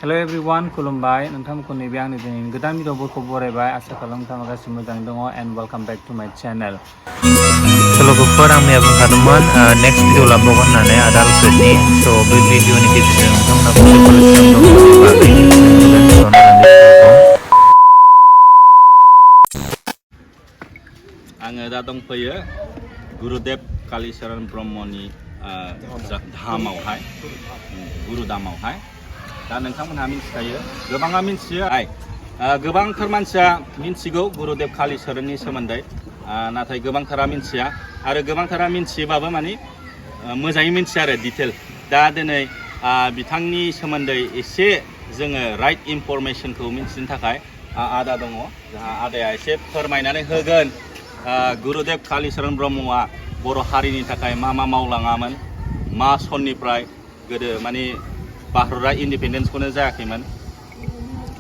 Hello everyone, खुलुमबाय नोंथांमोनखौ नैबे आंनि दिनैनि गोदान भिडिअफोरखौ बरायबाय आसा खालामो नोंथाङा गासिबो मोजाङै दङ and welcome back to my channel. लोगोफोर आं मैया बुंखादोंमोन नेक्स्ट भिडिअ लाबोबावगोन होननानै आदार उपेटनि स' बे भिडिअनि गेजेरजों नोंथांमोना कलेज ब्रह्मनि बागै आङो दा दंफैयो गुरुदेव कालीचरण ब्रह्मनि धामावहाय गुरुधामावहाय दा नोंथांमोनहा मिथिखायो गोबाङा मिथियो गोबांथार मानसिया मिथिगौ गुरुदेव कालीचरणनि सोमोन्दै नाथाय गोबांथारा मिथिया आरो गोबांथारा मिथियोबाबो माने मोजाङै मिथिया आरो डिटेल दा दिनै बिथांनि सोमोन्दै एसे जोङो राइट इनफरमेशनखौ मिथिनो थाखाय आदा दङ जोंहा आदाया एसे फोरमायनानै होगोन गुरुदेव कालीचरण ब्रह्मआ बर' हारिनि थाखाय मा मावलाङामोन मा सननिफ्राय गोदो माने भारतआ इन्डिपेन्डेन्सखौनो जायाखैमोन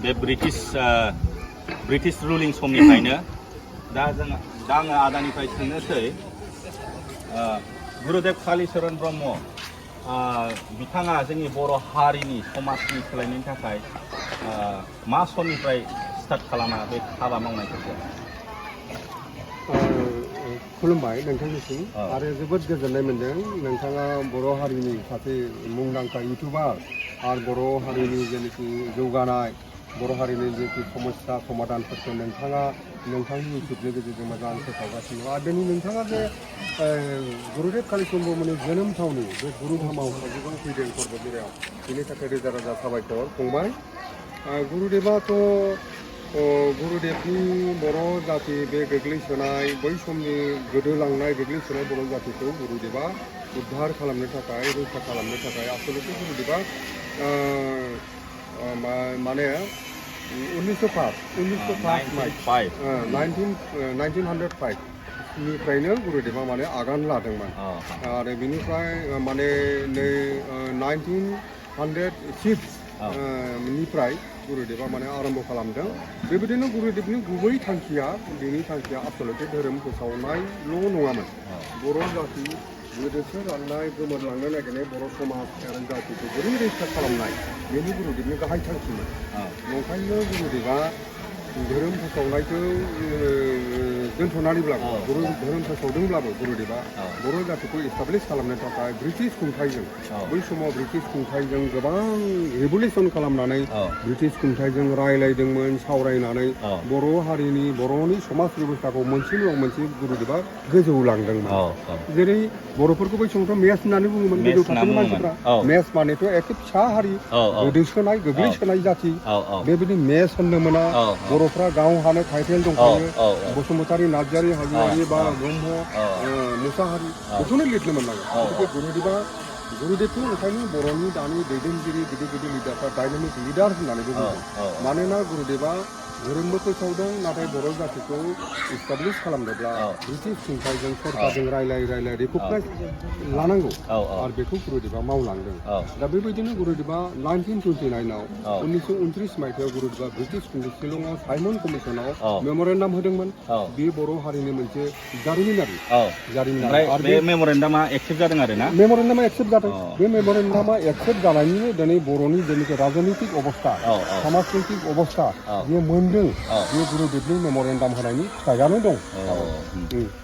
बे ब्रिटिश रुलिं समनिफ्रायनो दा आङो आदानिफ्राय सोंनोसै गुरुदेव कालीचरण ब्रह्म बिथाङा जोंनि बर' हारिनि समाजनि सोलायनायनि थाखाय मा सननिफ्राय स्टार्ट खालामा बे हाबा मावनायफोरखौ खुलुमबाय नोंथांनिसिम आरो जोबोद गोजोननाय मोन्दों नोंथाङा बर' हारिनि सासे मुंदांखा इउटुबार आरो बर' हारिनि जेनोखि जौगानाय बर' हारिनि जेखि समस्या समाधानफोरखौ नोंथाङा नोंथांनि इउटुबनि गेजेरजों मोजां फोसावगासिनो आरो दिनै नोंथाङा जे गुरुदेव कालीचरण ब्रह्मनि जोनोम थावनि बे गुरुधामाव गोबां फैदों पर्बतजरायाव बेनि थाखाय रोजा रोजा साबायखर फंबाय गुरुदेवाथ' गुरुदेवनि बर' जाति बे गोग्लैसोनाय बै समनि गोदोलांनाय गोग्लैसोनाय बर' जातिखौ गुरुदेवा उद्धार खालामनो थाखाय रैखा खालामनो थाखाय आसलथे गुरुदेवा माने 1905 निफ्रायनो गुरुदेवा माने आगान लादोंमोन आरो बिनिफ्राय माने नै 1906 निफ्राय गुरुदेवा माने आरम्भ खालामदों बेबायदिनो गुरुदेवनि गुबै थांखिया आसलथे धोरोम फोसावनायल' नङामोन बर' जाति गोदोसो राननाय गोमोरलांनो नागिरनाय बर' समाज आरो जातिखौ बोरै रैखा खालामनाय बेनि गुरुदेवनि गाहाय थांखिमोन नंखायनो गुरुदेवा धोरोम फोसावनायखौ दोनथ'नानैब्लाबो धोरोम फोसावदोंब्लाबो गुरुदेवा बर' जातिखौ एस्टाब्लिश खालामनो थाखाय ब्रिटिश खुंथाइजों बै समाव ब्रिटिश खुंथाइजों गोबां रेभुलेसन खालामनानै ब्रिटिश खुंथाइजों रायलायदोंमोन सावरायनानै बर' हारिनि बर'नि समाज बेबस्थाखौ मोनसेनि उनाव मोनसे गुरुदेवा गोजौ लांदोंमोन जेरै बर'फोरखौ बै समावथ' मेस होननानै बुङोमोन गोजौ थाखोनि मानसिफ्रा मेस मानेथ' एखे फिसा हारि गोग्लैसोनाय जाति बेबायदि मेस होननो मोना बर'फ्रा गाव हानो टाइटेल दंखायो बसुमतारी नार्जारी हाजोवारी बा ब्रह्म मुसाहारि बेखौनो लिरनो मोननांगौ गुरुदेवखौ ओंखायनो बर'नि दानि दैदेनगिरि गिदिर लिडारफ्रा डायनामिक लिडार होननानैबो बुङो मानोना गुरुदेवा धोरोमबो फोसावदों नाथाय बर' जातिखौ इस्टाब्लिश खालामनोब्ला ब्रिटिश खुंथाइजों सरकारजों रायलाय रिकगनाइज लानांगौ आरो बेखौ गुरुदेवा मावलांदों दा बेबायदिनो गुरुदेवा 1929 1929 मायथाइयाव गुरुदेवा ब्रिटिश खुंथाइ शिलंआव साइमन कमिसनाव मेमरेन्डाम होदोंमोन बे बर' हारिनि मोनसे जारिमिनारि आरो बे मेमरेन्डामा एक्सेप्ट जादों आरो ना मेमरेन्डामा एक्सेप्ट जादों बे मेमरेन्डामा एक्सेप्ट जानायनिनो दिनै बर'नि जेनाखि राजनितिक अबस्था समाजनितिक अबस्था बेयो बे गुरुदेवनि मेमरेन्डाम होनायनि फिथाइयानो दं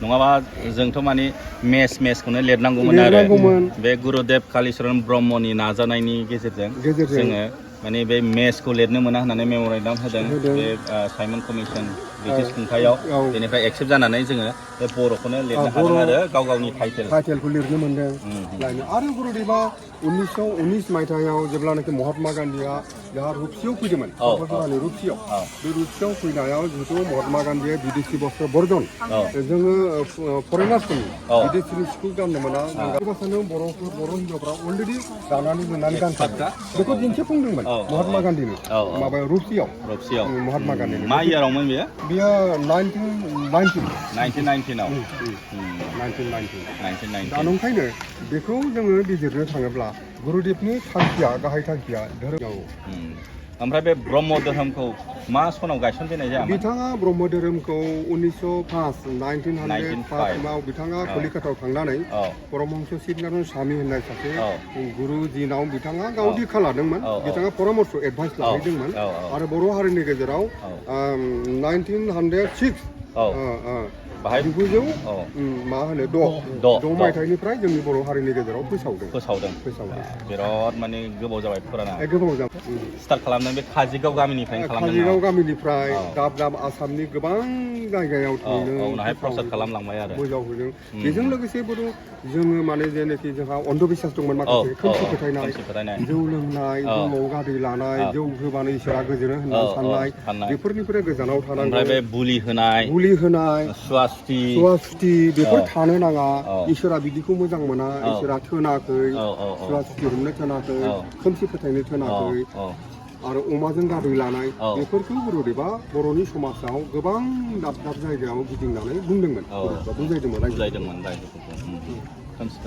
नङाबा जोंथ' माने मेसखौनो लिरनांगौमोन आरो बे गुरुदेव कालीचरण ब्रह्मनि नाजानायनि गेजेरजों जोङो माने बे मेसखौ लिरनो मोना होननानै मेमरेन्डाम होदों बे साइमन कमिसन ब्रिटिश खुंथायाव बेनिफ्राय एक्सेप्ट जानानै जोङो बे बर'खौनो लिरनो हादों आरो गावनि टाइटेलखौ लिरनो मोनदों आरो गुरुदेवा 1919 मायथाइयाव जेब्लानाखि महात्मा गान्धीया जोंहा रुपसियाव फैदोंमोन रुपसियाव बे रुपसियाव फैनायाव जिहेतु महात्मा गान्धीया बिदेशि बस्त्र बर्जन जोङो फरेनार्सफोरनि बिदेशिनि स्कुल गाननो मोना बर' हिनजावफ्रा अलरेडि दानानै लुनानै गानखादों बेखौ दिन्थिफुंदोंमोन महात्मा गान्धीनि माबायाव रुपसियाव महात्मा गान्धीनि मा इयारावमोन बेयो 1919 1919 1990 दा 1990 नंखायनो बेखौ जोङो बिजिरनो थाङोब्ला गुरुदेबनि थांखिया गाहाय थांखिया धोरोमाव ओमफ्राय बे ब्रह्म धोरोमखौ मा सनाव गायसनजेननाय जायामोन बिथाङा ब्रह्म धोरोमखौ 1905 बिथाङा कलिकातायाव थांनानै परमहंस सिदनारायण स्वामी होननाय सासे गुरुजिनाव बिथाङा गाव दीक्षा लादोंमोन बिथाङा परामर्श एडभाइस लाहैदोंमोन आरो बर' हारिनि गेजेराव 1906 बाहाय 1906 मायथाइनिफ्राय जोंनि बर' हारिनि गेजेराव फोसावदों बिराद माने गोबाव जाबाय फुराना गोबाव जाबाय स्टार्ट खालामदों बे काजिगाव गामिनिफ्राय काजिगाव गामिनिफ्राय दाब दाब आसामनि गोबां जायगायाव थांनो उनावहाय प्रसाद खालामलांबाय आरो मोजांहैदों बेजों लोगोसे जोङो माने जेनाखि जोंहा अन्धबिश्वास दंमोन माखासे खोमसि फोथायनाय जौ लोंनाय जौआव गादै लानाय जौ होबानो इसोरा गोजोनो होननानै साननाय बेफोरनिफ्राय गोजानाव थानांगौ ओमफ्राय बे बुलि होनाय सुवा-सुथि बेफोर थानो नाङा इसोरा बिदिखौ मोजां मोना इसोरा थोनाखै सुवा-सुथि हमनो थोनाखै खोमसि फोथायनो थोनाखै आरो अमाजों गादै लानाय बेफोरखौ गुरुदेबा बर'नि समाजाव गोबां दाब दाब जायगायाव गिदिंनानै बुंदोंमोन बुजायदोंमोन खोमसि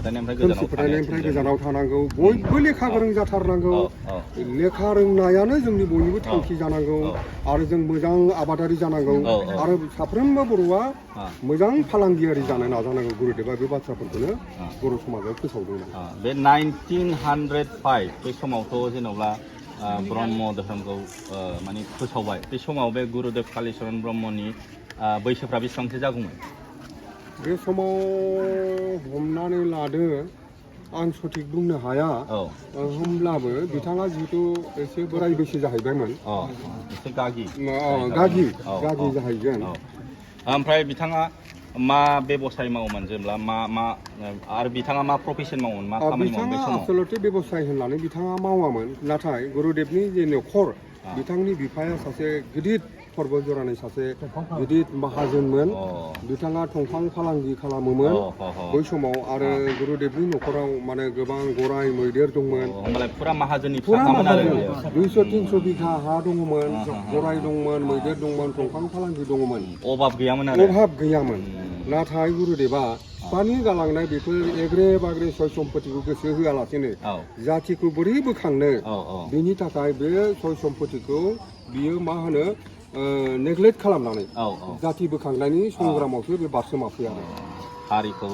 फोथायनायनिफ्राय गोजानाव थानांगौ बयबो लेखा गोरों जाथारनांगौ लेखा रोंनायानो जोंनि बयनिबो थांखि जानांगौ आरो जों मोजां आबादारि जानांगौ आरो साफ्रोमबो बर'आ मोजां फालांगियारि जानो नाजानांगौ गुरुदेबा बे बाथ्राफोरखौनो बर' समाजाव फोसावदोंमोन बे 1905 बे समावथ' जेन'बा ब्रह्म धोरोमखौ माने फोसावबाय बे समाव बे गुरुदेब कालिचरन ब्रह्मनि बैसोफ्रा बेसेबांसो जागौमोन बे समाव हमनानै लादो आं सঠিक बुंनो हाया होमब्लाबो बिथाङा जिहेतु एसे बोराय बैसो जाहैबायमोन एसे गागि जाहैगोन ओमफ्राय बिथाङा मा बेबसाय मावोमोन जेब्ला मा आरो बिथाङा मा प्रफेसन मावोमोन मा खामानि मावोमोन बे समाव आसलते बेबसाय होननानै बिथाङा मावामोन नाथाय गुरुदेबनि जे न'खर बिथांनि बिफाया सासे गिदिर पर्बतजरानि सासे गिदिर माहाजोनमोन बिथाङा दंफां फालांगि खालामोमोन बै समाव आरो गुरुदेबनि न'खराव माने गोबां गराय मैदेर दंमोन होमबालाय फुरा माहाजोननि 200-300 बिघा हा दङमोन गराय दंमोन मैदेर दंमोन दंफां फालांगि दंमोन अभाब गैयामोन नाथाय गुरुदेबा बिफानि गालांनाय बेफोर एग्रे बाग्रे सय सम्पतिखौ गोसो होआलासेनो जाथिखौ बोरै बोखांनो बेनि थाखाय बे सय सम्पतिखौ बियो मा होनो नेग्लेक्ट खालामनानै जाति बोखांनायनि संग्रामावसो बे बारसोमाफै आरो हारिखौ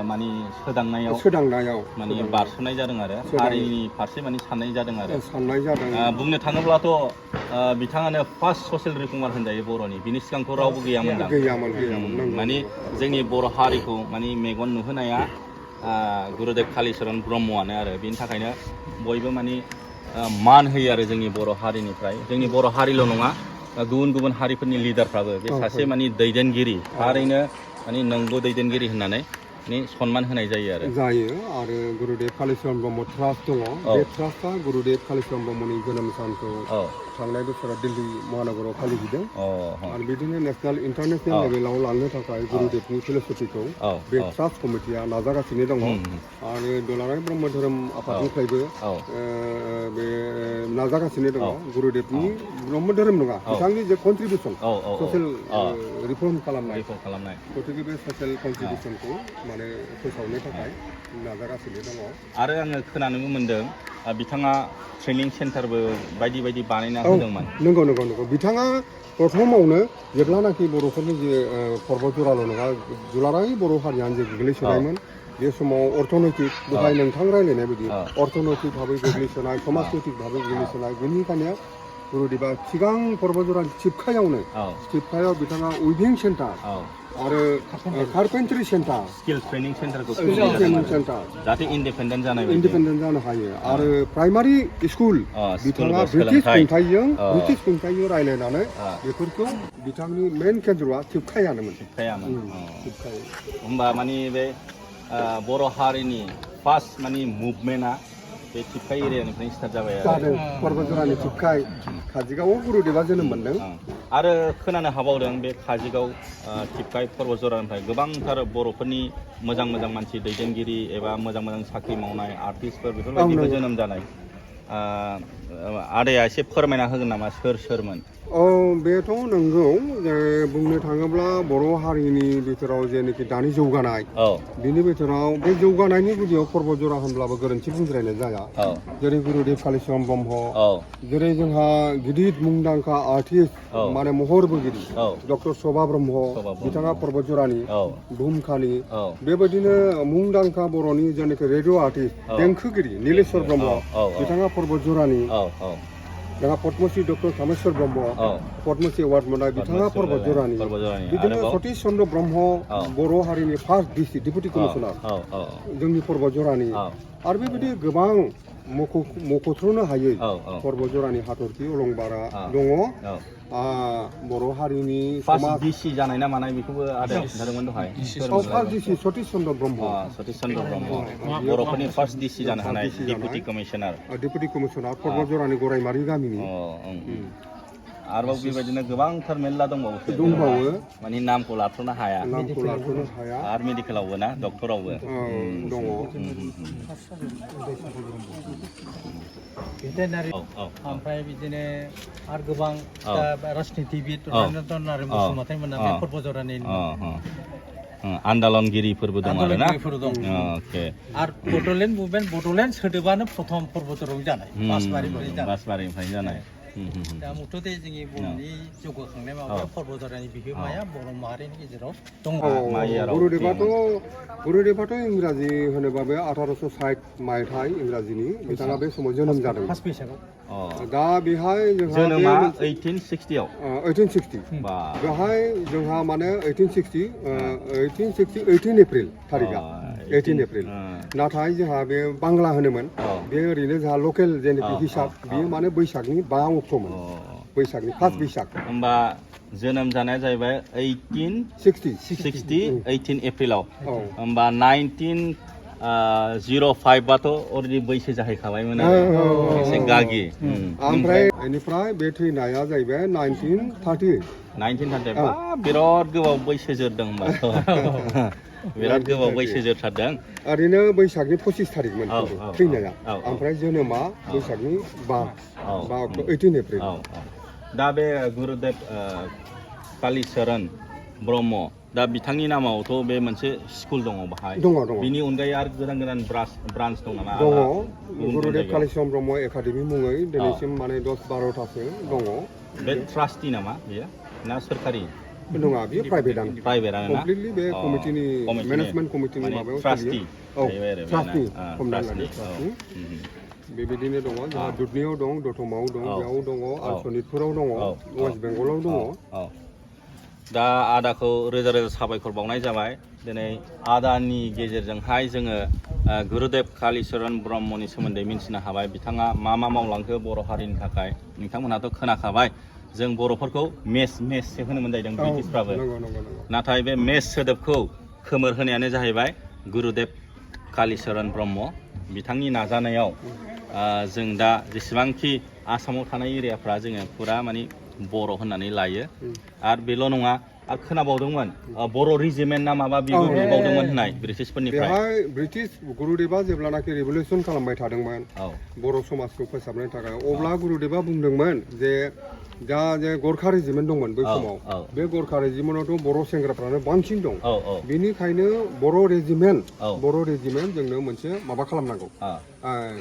माने सोदांनायाव माने बारसोनाय जादों आरो हारिनि फारसे माने साननाय जादों बुंनो थाङोब्लाथ' बिथाङानो फार्स्ट ससियेल रिफर्मार होनजायो बर'नि बिनि सिगांथ' रावबो गैयामोन माने जोंनि बर' हारिखौ माने मेगन नुहोनाया गुरुदेब कालिचरन ब्रह्मआनो आरो बेनि थाखायनो बयबो माने मान होयो आरो जोंनि बर' हारिनिफ्राय जोंनि बर' हारिल' नङा गुबुन गुबुन हारिफोरनि लिडारफ्राबो बे सासे माने दैदेनगिरि थारैनो माने नंगौ दैदेनगिरि होननानै सनमान होनाय जायो आरो गुरुदेब कालिचरन ब्रह्म ट्रास्ट दङ बे ट्रास्टआ गुरुदेब कालिचरन ब्रह्मनि जोनोम सानखौ थांनाय बोसोराव दिल्ली महानगराव फालिहैदों आरो बिदिनो नेसनेल इन्टारनेसनेल लेभेलाव लांनो थाखाय गुरुदेबनि फिलसफिखौ बे ट्रास्ट कमिटिया नाजागासिनो दङ आरो दुलाराय ब्रह्म धोरोम आफादनिफ्रायबो बे नाजागासिनो दङ गुरुदेबनि ब्रह्म धोरोम नङा बिथांनि जे कन्ट्रिबिउसन ससियेल रिफर्म खालामनाय गतिके बे ससियेल कन्ट्रिबिउसनखौ माने फोसावनो थाखाय नाजागासिनो दङ आरो आङो खोनानोबो मोनदों बिथाङा ट्रेनिं सेन्टारबो बायदि बायदि बानायना होदोंमोन नंगौ बिथाङा प्रथमावनो जेब्लानाखि बर'फोरनि जे पर्बतजराल' नङा दुलाराय बर' हारियानो जे गोग्लैसोनायमोन बे समाव अर्थनैतिक दहाय नोंथां रायलायनाय बायदि अर्थनैतिक भाबै गोग्लैसोनाय समाजनैतिक भाबै गोग्लैसोनाय बेनिखायनो गुरुदेबा सिगां पर्बतजरानि थिबखायाव बिथाङा उइभिं सेन्टार आरो कार्पेन्ट्रि सेन्टार स्किल ट्रेनिं सेन्टारखौ जाहाथे इन्डिपेन्डेन्ट जानो हायो आरो प्राइमारि स्कुल बिथाङा ब्रिटिश खुंथाइजों रायलायनानै बेफोरखौ बिथांनि मेन केन्द्रआ थिबखायानोमोन होमबा माने बे बर' हारिनि फार्स्ट माने मुभमेन्टआ बे थिबखाय एरियानिफ्राय स्टार्ट जाबाय पर्बतजरानि थिबखाय काजिगावआव गुरुदेबा जोनोम मोनदों आरो खोनानो हाबावदों बे काजिगाव थिबखाय पर्बतजरानिफ्राय गोबांथार बर'फोरनि मोजां मानसि दैदेनगिरि एबा मोजां साख्रि मावनाय आर्टिस्टफोर बेफोरबायदिबो जोनोम जानाय आदाया एसे फोरमायना होगोन नामा सोरमोन? बेथ' नंगौ जे बुंनो थाङोब्ला बर' हारिनि बिथोराव जेनोखि दानि जौगानाय बिनि बिथोराव बे जौगानायनि गुदियाव पर्बतजरा होनब्लाबो गोरोन्थि बुंद्रायनाय जाया। जेरै गुरुदेब कालिचरण ब्रह्म, जेरै जोंहा गिदिर मुंदांखा आर्टिस्ट माने महरबोगिरि डक्टर शोभा ब्रह्म, बिथाङा पर्बतजरानि बुहुमखानि, बेबायदिनो मुंदांखा बर'नि जेनोखि रेडिअ आर्टिस्ट देंखोगिरि नीलेश्वर ब्रह्म, बिथाङा पर्बतजरानि, जोंहा पद्मश्री डक्टर कामेश्वर ब्रह्म, पद्मश्री एवार्ड मोननाय बिथाङा पर्बतजरानि, बिदिनो सतीश चन्द्र ब्रह्म बर' हारिनि फार्स्ट डिसि डिपुटि कमिशनार जोंनि पर्बतजरानि, आरो बेबायदि गोबां मख'थ्र'नो हायै पर्बतजरानि हाथरखि अलंबारा दङ। बर' हारिनि फार्स्ट डिसि जानाय ना मानाय बेखौबो आदाया खिन्थादोंमोन दहाय। फार्स्ट डिसि सतीश चन्द्र ब्रह्म, सतीश चन्द्र ब्रह्म बर'फोरनि फार्स्ट डिसि जानो हानाय डिपुटि कमिशनार पर्बतजरानि गरायमारि गामिनि। आरोबाव बेबायदिनो गोबांथार मेरला दंबावो माने नामखौ लाथ'नो हाया आरो मेडिकेलावबो ना डक्टरावबो दङ। भेटेनारि ओमफ्राय बिदिनो आरो गोबां राजनितिबिद रनेन्द्र नारायण बसुमतारी मोना बे पर्बतजरानि आन्दलनगिरिफोरबो दं आरो ना। आरो बड'लेण्ड मुभमेन्ट बड'लेण्ड सोदोबानो प्रथम पर्बतजराव जानाय बासबारिनिफ्राय जानाय। दा मथ'ते जोंनि बर'नि जौगाखांनाय माबायाव पर्बतजरानि बिहोमाया बर' माहारिनि गेजेराव दङ। गुरुदेबाथ' इंराजि होनोबा बे 1860 मायथाइ इंराजिनि बिथाङा बे समाव जोनोम जादों। दा बेहाय जोनोमा 1860 बेहाय जोंहा माने 18 एप्रिल थारिखआ 18 एप्रिल, नाथाय जोंहा बे बांला होनोमोन, बे ओरैनो जोंहा लकेल जेनोखि हिसाब बेयो माने बैसागनि 5 अक्ट'मोन, बैसागनि फार्स्ट बैसाग। होमबा जोनोम जानाया जाहैबाय 18 एप्रिलाव। होमबा 1905 बाथ' अलरेडि बैसो जाहैखाबायमोन आरो एसे गागि। ओमफ्राय बेनिफ्राय बे थैनाया जाहैबाय 1938 बा बिराद गोबाव बैसो जोरदों होमबाथ'। बिराद गोबाव बैसो जोरथारदों। ओरैनो बैसागनि 25 थारिखमोन थैनाया, ओमफ्राय जोनोमा बैसागनि 5 अक्ट' 18 एप्रिल। दा बे गुरुदेब कालिचरण ब्रह्म, दा बिथांनि नामावथ' बे मोनसे स्कुल दङ बाहाय। दङ। बिनि अनगायै आरो गोदान ब्रान्स दं नामा? दङ। गुरुदेब कालिचरण ब्रह्म एकाडेमि मुङै दिनैसिम माने 10-12थासो दङ। बे ट्रास्टि नामा बेयो ना सोरखारि? नङा, बेयो प्राइभेटानो ना कमप्लिटलि बे कमिटिनि मेनेजमेन्ट कमिटिनि माबायाव ट्रास्टि। बेबायदिनो दङ। जोंहा दुधनियाव दं, दतमायाव दं, बेयाव दङ, आरो सनितपुराव दङ, वेस्ट बेंगलाव दङ। दा आदाखौ रोजा रोजा साबायखर बावनाय जाबाय। दिनै आदानि गेजेरजोंहाय जोङो गुरुदेब कालिचरण ब्रह्मनि सोमोन्दै मिन्थिनो हाबाय। बिथाङा मा मावलांखो बर' हारिनि थाखाय नोंथांमोनहाथ' खोनाखाबाय। जों बर'फोरखौ मेससो होनोमोन जाहैदों ब्रिटिशफ्राबो, नाथाय बे मेस सोदोबखौ खोमोर होनायानो जाहैबाय गुरुदेब कालिचरण ब्रह्म। बिथांनि नाजानायाव जों दा जेसेबांखि आसामाव थानाय एरियाफ्रा जोङो फुरा माने बर' होननानै लायो। आरो बेल' नङा, आरो खोनाबावदोंमोन बर' रेजिमेन्ट ना माबा बिबो बिबावदोंमोन होननाय ब्रिटिशफोरनिफ्राय। बेहाय ब्रिटिश गुरुदेबा जेब्लानाखि रिभलिउसन खालामबाय थादोंमोन बर' समाजखौ फोसाबनो थाखाय, अब्ला गुरुदेबा बुंदोंमोन जे दा जे गरखा रेजिमेन्ट दंमोन बै समाव, बे गरखा रेजिमेन्टआवथ' बर' सेंग्राफ्रानो बांसिन दं। बेनिखायनो बर' रेजिमेन्ट जोंनो मोनसे माबा खालामनांगौ,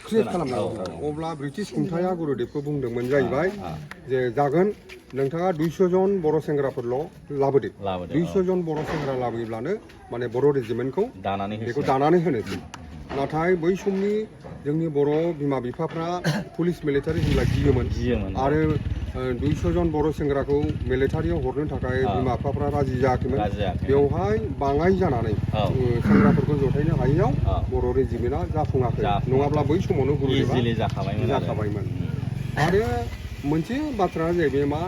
क्रिएट खालामनांगौ। अब्ला ब्रिटिश खुंथाया गुरुदेबखौ बुंदोंमोन जाहैबाय जे जागोन, नोंथाङा 200 जन बर' सेंग्राफोरल' लाबोदो। 200 जन बर' सेंग्रा लाबोयोब्लानो माने बर' रेजिमेन्टखौ दानानै होनोसै। नाथाय बै समनि जोंनि बर' बिमा बिफाफ्रा पुलिस मिलिटारि होनब्ला गियोमोन, आरो 200 जन बर' सेंग्राखौ मिलिटारियाव हरनो थाखाय बिमा बिफाफ्रा राजि जायाखैमोन। बेवहाय बाङाय जानानै सेंग्राफोरखौ जथायनो हायैयाव बर' रेजिमेन्टआ जाफुङाखै, नङाब्ला बै समावनो गुरुदेबा जाखाबायमोन। आरो मोनसे बाथ्राया जाहैबाय मा,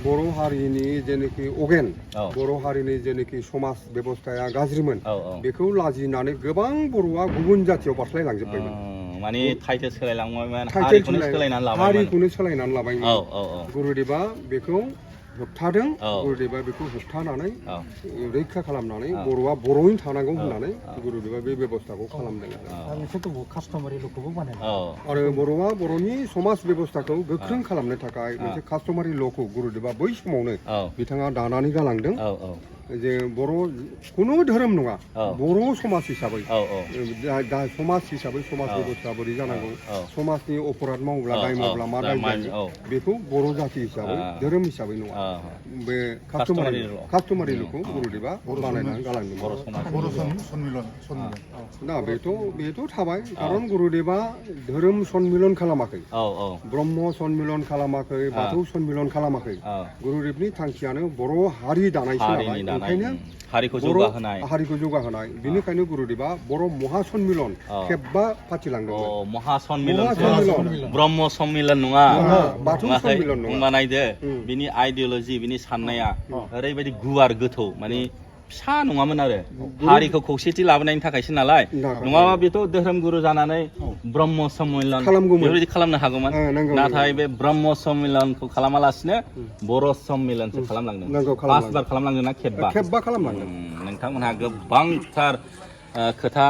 बर' हारिनि जेनोखि अगेन, बर' हारिनि जेनोखि समाज बेबस्थाया गाज्रिमोन, बेखौ लाजिनानै गोबां बर'आ गुबुन जाथियाव बारस्लायलांजोब्बायमोन। माने टाइटेल सोलायलांबायमोन, हारिखौनो सोलायनानै लाबायमोन। गुरुदेबा बेखौ होबथादों औ गुरुदेबा बेखौ होबथानानै औ रैखा खालामनानै औ बर'आ बर'यैनो थानांगौ होननानै गुरुदेबा बे बेब'स्थाखौ खालामदों आरो दा बिसोरथ' कास्टमारि ल'खौबो बानायदों औ आरो बर'आ बर'नि समाज बेब'स्थाखौ गोख्रों खालामनो थाखाय मोनसे कास्टमारि ल'खौ गुरुदेबा बै समावनो औ बिथाङा दानानै गालांदों औ औ जे बर' खुनु धोरोम नङा औ बर' समाज हिसाबै औ औ दा समाज हिसाबै समाज औ बेब'स्था बोरै जानांगौ औ समाजनि अपराध मावोब्ला औ दाय मावब्ला मा दाय मा जायो औ बेखौ बर' जाथि हिसाबै धोरोम हिसाबै नङा बे कास्टमारि ल'खौ गुरुदेबा बानायनानै गालांदों बर' समाज दा बेथ' थाबाय खारन गुरुदेबा धोरोम सन्मिलन खालामाखै औ औ ब्रह्म सन्मिलन खालामाखै बाथौ सन्मिलन खालामाखै गुरुदेबनि थांखियानो बर' हारि दानायसो हारिनि नालाय दानाय ओंखायनो हारिखौ बर' जौगाहोनाय हारिखौ जौगाहोनाय बेनिखायनो गुरुदेबा बर' महासन्मिलन खेबबा फाथिलांदोंमोन महासन्मिलन महासन्मिलन। ब्रह्म सम्मिलन नङा बाथौ नुवाखै? सम्मिलन नङा। होनबा नायदो बिनि आइडियलजि बिनि साननाया ओरैबायदि गुवार गोथौ माने फिसा नङामोन आरो हारिखौ खौसेथि लाबोनायनि थाखायसो नालाय नङाबा बेथ' धोरोम गुरु जानानै ब्रह्म सम्मिलन खालामगौमोन। बेबायदि खालामनो हागौमोन नंगौ, नाथाय बे ब्रह्म सम्मिलनखौ खालामालासिनो बर' सम्मिलनसो खालामलांदों नंगौ, पासबार खालामलांदों ना खेबबा खालामलांदों नोंथांमोनहा गोबांथार खोथा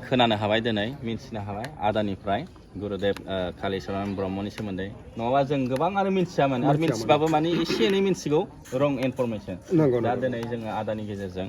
खोनानो हाबाय दिनै मिन्थिनो हाबाय आदानिफ्राय गुरुदेब कालिचरन ब्रह्मनि सोमोन्दै नङाबा जों गोबाङानो मिन्थियामोन आरो मिन्थिबाबो माने एसे एनै मिन्थिगौ रं इनफरमेसन दा दिनै जोङो आदानि गेजेरजों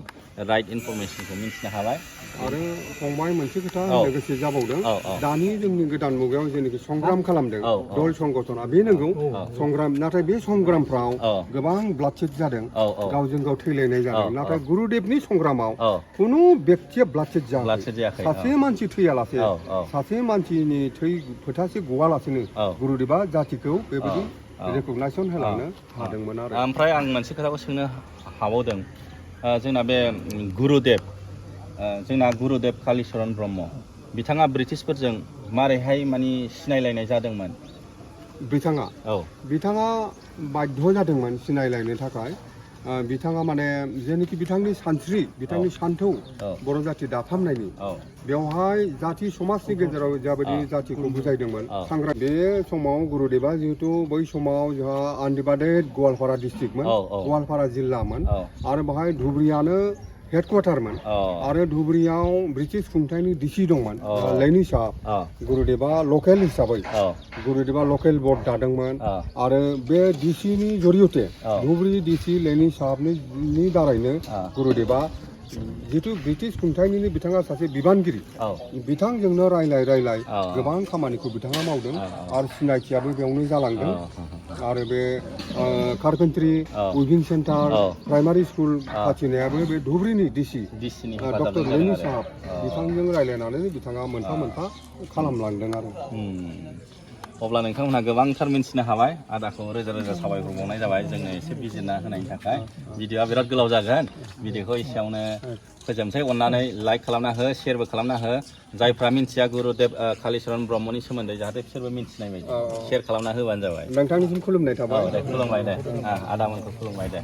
राइट इनफरमेसनखौ मिन्थिनो हाबाय आरो फंबाय मोनसे खोथा औ। होननो गोसो जाबावदों औ, औ। दानि जोंनि गोदान मुगायाव जेनाखि संग्राम खालामदों औ, औ। दल संगठना बे नंगौ संग्राम नाथाय बे संग्रामफ्राव औ। गोबां ब्लाडसेड जादों औ, औ। गावजों गाव थैलायनाय जादों औ, नाथाय औ। गुरुदेबनि संग्रामाव औ। खुनु बेक्तिया ब्लाडसेड Bloodshed जायाखै, सासे औ। मानसि थैयालासे औ, औ। सासे मानसिनि थै फोथासे गवालासेनो औ। गुरुदेबा जातिखौ बेबायदि औ। रेकगनाइसन होलांनो हादोंमोन आरो ओमफ्राय आं मोनसे खोथाखौ सोंनो हाबावदों जोंना बे जोंना गुरुदेब कालिचरन ब्रह्म बिथाङा ब्रिटिशफोरजों मारैहाय माने सिनायलायनाय जादोंमोन बिथाङा बाध्य जादोंमोन सिनायलायनो थाखाय बिथाङा माने जेनोखि बिथांनि सानस्रि बिथांनि सान्थौ बर' जाथि दाफामनायनि बेवहाय जाथि समाजनि गेजेराव जाबायदि जातिखौ बुजायदोंमोन सांग्रां बे समाव गुरुदेबा जिहेतु बै समाव जोंहा आनडिभाइडेड गवालपारा डिस्ट्रिक्टमोन गवालपारा जिल्लामोन आरो बेहाय धुबुरीयानो हेडक्वार्टारमोन आरो धुबुरीयाव ब्रिटिश खुंथायनि डिसि दंमोन लैनि साहाब गुरुदेबा लकेल हिसाबै गुरुदेबा लकेल बर्ड दादोंमोन आरो बे डिसिनि जरियते धुबुरी डिसि लैनि साहाबनि दारैनो गुरुदेबा जिहेतु ब्रिटिश खुंथायनिनो बिथाङा सासे बिबानगिरि बिथांजोंनो रायलाय गोबां खामानिखौ बिथाङा मावदों आरो सिनायथियाबो बेयावनो जालांदों आरो बे कारपेन्ट्रि उइभिं सेन्टार प्राइमारि स्कुल फाथिनायाबो बे धुबुरीनि डिसि डक्टर लैनि साहाब बिथांजों रायलायनानै बिथाङा मोनफा मोनफा खालामलांदों आरो अब्ला नोंथांमोनहा गोबांथार मिन्थिनो हाबाय आदाखौ रोजा रोजा साबायखर बावनाय जाबाय जोंनो एसे बिजिरना होनायनि थाखाय भिडिअआ बिराद गोलाव जागोन भिडिअखौ एसेयावनो फोजोबनोसै अननानै लाइक खालामना हो शेयारबो खालामना हो जायफ्रा मिन्थिया गुरुदेब कालिचरन ब्रह्मनि सोमोन्दै जाहाथे बिसोरबो मिन्थिनाय बायदि शेयार खालामना होबानो जाबाय नोंथांनिसिम खुलुमनाय थाबाय दे खुलुमबाय दे आदामोनखौ खुलुमबाय दे